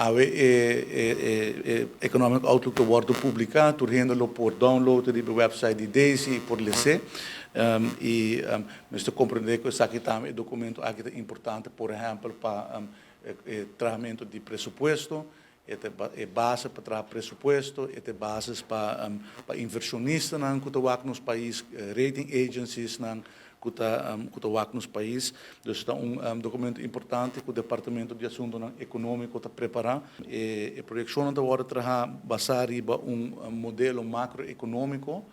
Awe e Economic Outlook ta wordo publica, tur hende lo por download di e website di DEZHI y por lesa. Y mester comprende cu esaki tambe, e documento aki ta importante, por ehempel, pa e tratamento di presupuesto, e base pa traha presupuesto, e base pa inversionistanan cu ta wak nos pais, rating agencies nan cu ta wak nos pais. Dus ta un documento importante cu e Departamento di Asunto Economico ta prepara. E proyeccion ta wordo traha basa riba un modelo macroeconomico.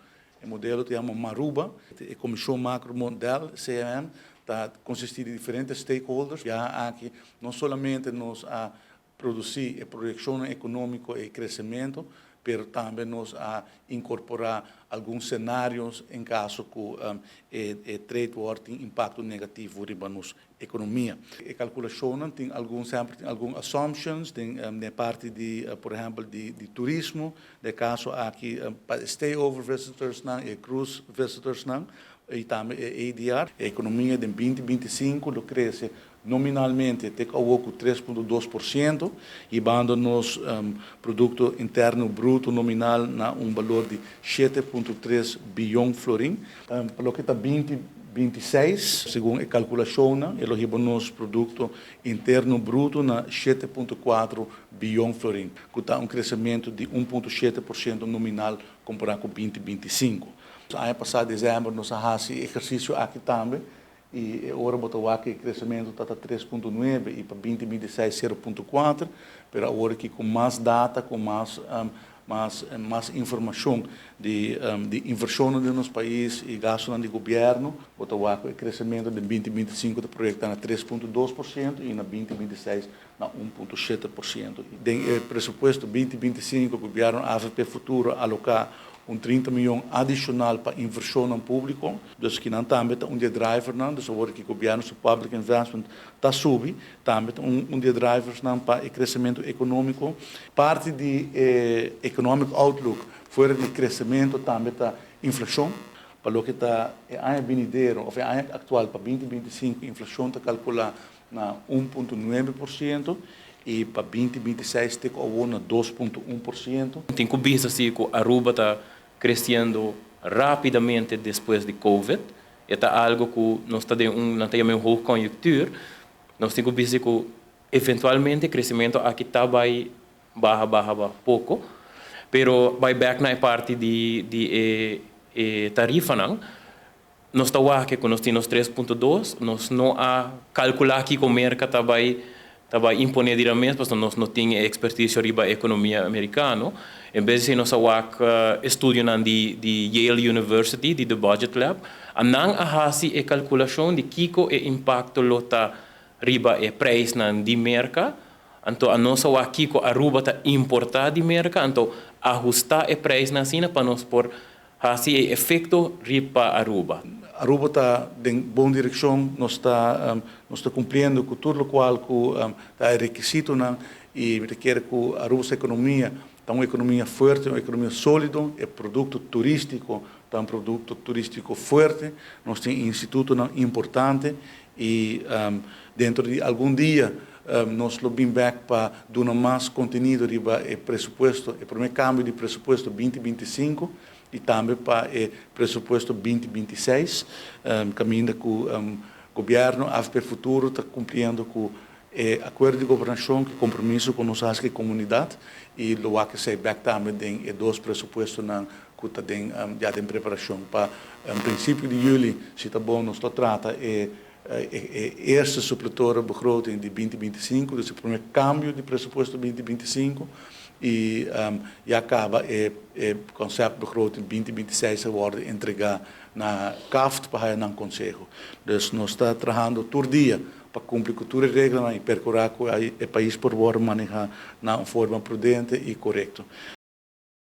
E modelo ta yama Maruba, e Comision Macro Model, CMM, ta consisti di diferente stakeholders. Ya aki no solamente nos a produci e proyeccion economico y crecemento, pero tambe nos a incorpora algun scenario en caso cu e trade war tin impacto negativo riba nos economia. E calculacion tin algun, semper tin algun assumptions, tin na parti di, por ehempel, di turismo, den caso aki stay over visitors nan, y cruise visitors nan, y tambe ADR. E economia di 2025 lo crece nominalmente te cu 3,2% y hibando nos Producto Interno Bruto nominal na un balor di 7,3 biyon florin. Pa loke ta 2026, segun e calculacion, e lo hiba nos Producto Interno Bruto na 7,4 biyon florin, cu ta un crecemento di 1,7% nominal compara cu 2025. Aña pasa, december, nos a haci e ehercicio aki tambe, y awor bo ta wak cu e crecemento ta 3,9 y pa 2026 0,4, pero awor aki cu mas data, cu mas informacion di inversion den nos pais y gasto di gobierno, bo ta wak cu e crecemento di 2025 ta proyecta na 3,2% y na 2026 na 1,7%. Den presupuesto 2025, gobierno AVP Futuro a aloca un 30 miyon adicional pa inversion publico, dus cu nan tambe ta un di driver nan, dus awor cu gobierno su public investment ta subi, tambe un di drivers nan pa e crecemento economico. Parti di economic outlook, fuera di crecemento, tambe ta inflacion. Pa loke ta e aña venidero, of e aña actual pa 2025, inflacion ta calcula na 1,9% y pa 2026 te na 2,1%. Tin cu bisa asina cu Aruba ta creciendo rapidamente despues di Covid. Ta algo cu nos ta den un tin un hoogconjunctuur. Nos tin cu bisa cu eventualmente e crecemento aki ta bay baha, baha, baha poco. Pero bay back na parti di tarifa nan. Nos ta aki cu nos tin 3.2, nos no a calcula aki con Merca ta bay impone directamente, pasobra nos no tin expertise riba economia Americano. En bes di nos a wak estudio di Yale University, di The Budget Lab, nan a hasi e calculacion di kico e impacto lo ta riba e prijs nan di Merca, anto a nos a wak kico Aruba ta importa di Merca, anto ahusta e prijs nan asina pa nos por hasi e efecto riba Aruba. Aruba ta den bon direccion, nos ta cumpliendo cu tur loke cu ta requisito nan, y mi kier cu Aruba su economia ta un economia fuerte, un economia solido, e producto turistico ta un producto turistico fuerte, nos tin instituto importante y dentro di algun dia nos lo bin back pa duna mas contenido riba e presupuesto, e prome cambio di presupuesto 2025 y tambe pa e presupuesto 2026, caminda cu gobierno AVP Futuro ta cumpliendo cu e acuerdo di gobernacion, cu compromiso cu nos cu comunidad y lo cu bay back tambe den e dos presupuesto nan cu ta ya den preparacion pa principio di juli, si ta bon, nos ta trata e eerste suppletoire begroting di 2025, dus e prome cambio di presupuesto 2025 y ya caba e conceptbegroting 2026 a wordo entrega na CAFT pa na conseho. Dus nos ta trahando tur dia pa cumpli cu tur regla y percura cu e pais por wordo maneha na un forma prudente y corecto.